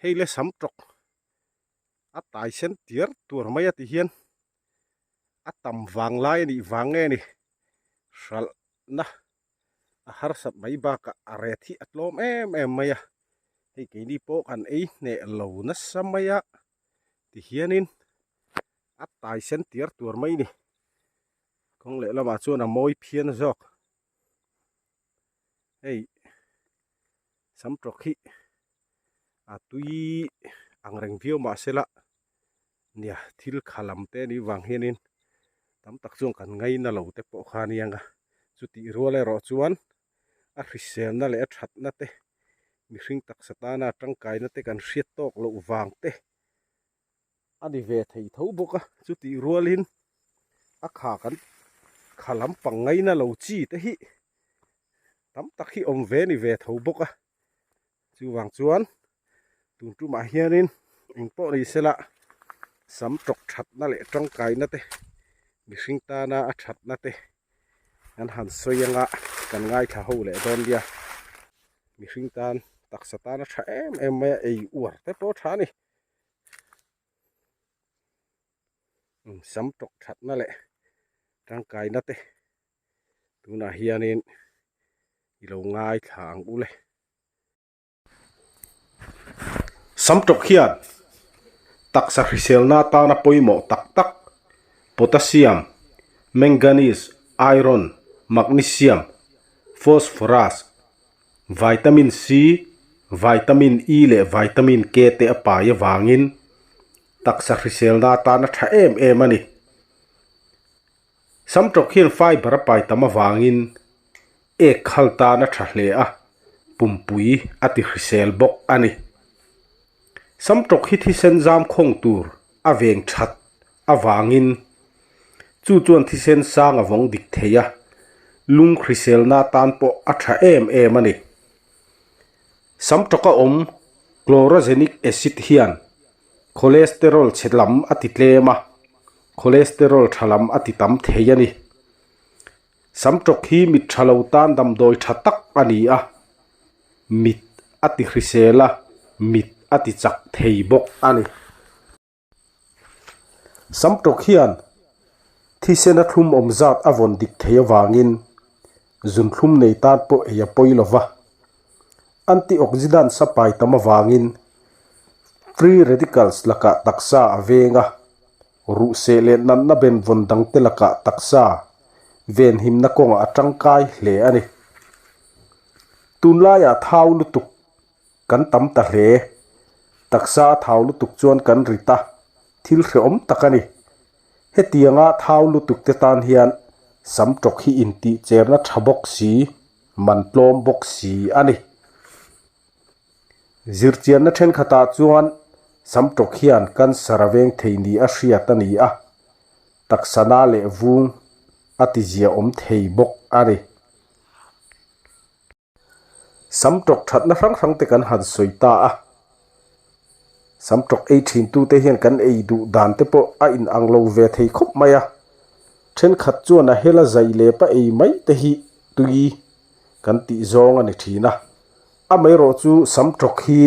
Hei le sam tawk a tai sen tiar tuar mai a ti hian a tam vang lai a nih vang nge ni hralh na a harsat mai bakah a ret hi a tlawm em em mai a hei keini pawh kan ei hneh lo nasa mai a ti hianin a tai sen tiar tuar mai a ni kawng leh lamah chuan a mawi phian zawk hei sam tawk hi a tui ang reng viau mahsela nia thil kha lam te anih vang hianin tam tak chuan kan ngaina lo te pawh kha ania nga chutih rual erawh chuan a hriselna leh a thatna te mihring taksa tana tangkaina te kan hriat tawk loh vang te a ni ve thei tho bawk a chutih rualin a kha kan kha lampang ngaina lo chi te hi tam tak hi awm ve ni ve tho bawk a chuvang chuan tun tumah hianin eng pawh ni sela sam tawk thatna leh tangkaina te mihring tana a thatna te an han sawi anga kan ngaithla ho leh dawn nia mihring tan taksa tana tha em em mai a ei uar te pawh a tha a ni. Sam tawk thatna leh tangkaina te tunah hianin i lo ngaithla ang u le. Sam tawk hian taksa hriselna atana pawimawh tak tak potassium, manganese, iron, magnesium, phosphorus, Vitamin C, Vitamin E leh Vitamin K te a pai avangin taksa hriselna atan a tha em em a ni. Samtawk hian fiber a pai tam avangin ek khal tan a tha hle a, pumpui a ti hrisel bawk a ni. Samtawk hi thisen zam khawng tur a veng that avangin chu chuan thisen sang a vawng dik thei a, lung hriselna tan pawh a tha em em a ni. Samtawka awm chlorogenic acid hian cholesterol chhe lam a ti tlem a, cholesterol tha lam a ti tam thei a ni. Samtawk hi mit tha lo tan damdawi tha tak a ni a, mit a ti hrisel a, mit a ti chak thei bawk a ni. Samtawk hian thisena thlum awm zat a vawn dik thei avangin zunthlum nei tan pawh ei a pawi lo va. Antioxidants a pai tam avangin free radicals lakah taksa a veng a, ruhseh leh natna benvawn dangte lakah taksa venhimna kawngah a tangkai hle a ni. Tunlaiah thau lutuk Kan tam ta hle. Taksa a thau lutuk chuan kan rit a, thil hrehawm tak a ni. Hetianga thau lutuk te tan hian sam tawk hi intih cherna tha bawk si, man tlawm bawk si a ni. Zirchianna thenkhatah chuan sam tawk hian cancer a veng thei ni a hriat a ni a, taksa na leh vung a tizia awm thei bawk a ni. Sam tawk thatna hrang hrang te kan han sawi ta a, sam tawk ei thin tu te hian kan ei duh dan te pawh a in ang lo ve thei khawp mai a, thenkhat chuan a hela zai lep a ei mai te hi tui kan tih zawng a ni thin a, amaherawh chu sam tawk hi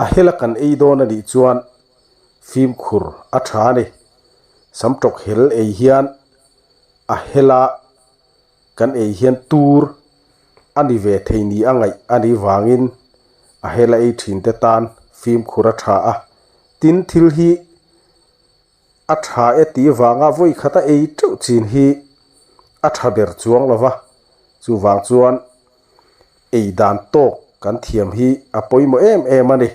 a hela kan ei dawn a nih chuan fimkhur a tha a ni, sam tawk hel ei hian a hela. Kan ei hian tur a ni ve thei ni a ngaih a nih vangin a hela ei thin te tan fimkhur a tha a. Tin, thil hi a tha e tih vanga vawi khata ei teuh chin hi a tha ber chuang lo va, chuvang chuan ei dan tawk kan thiam hi a pawimawh em em a ni.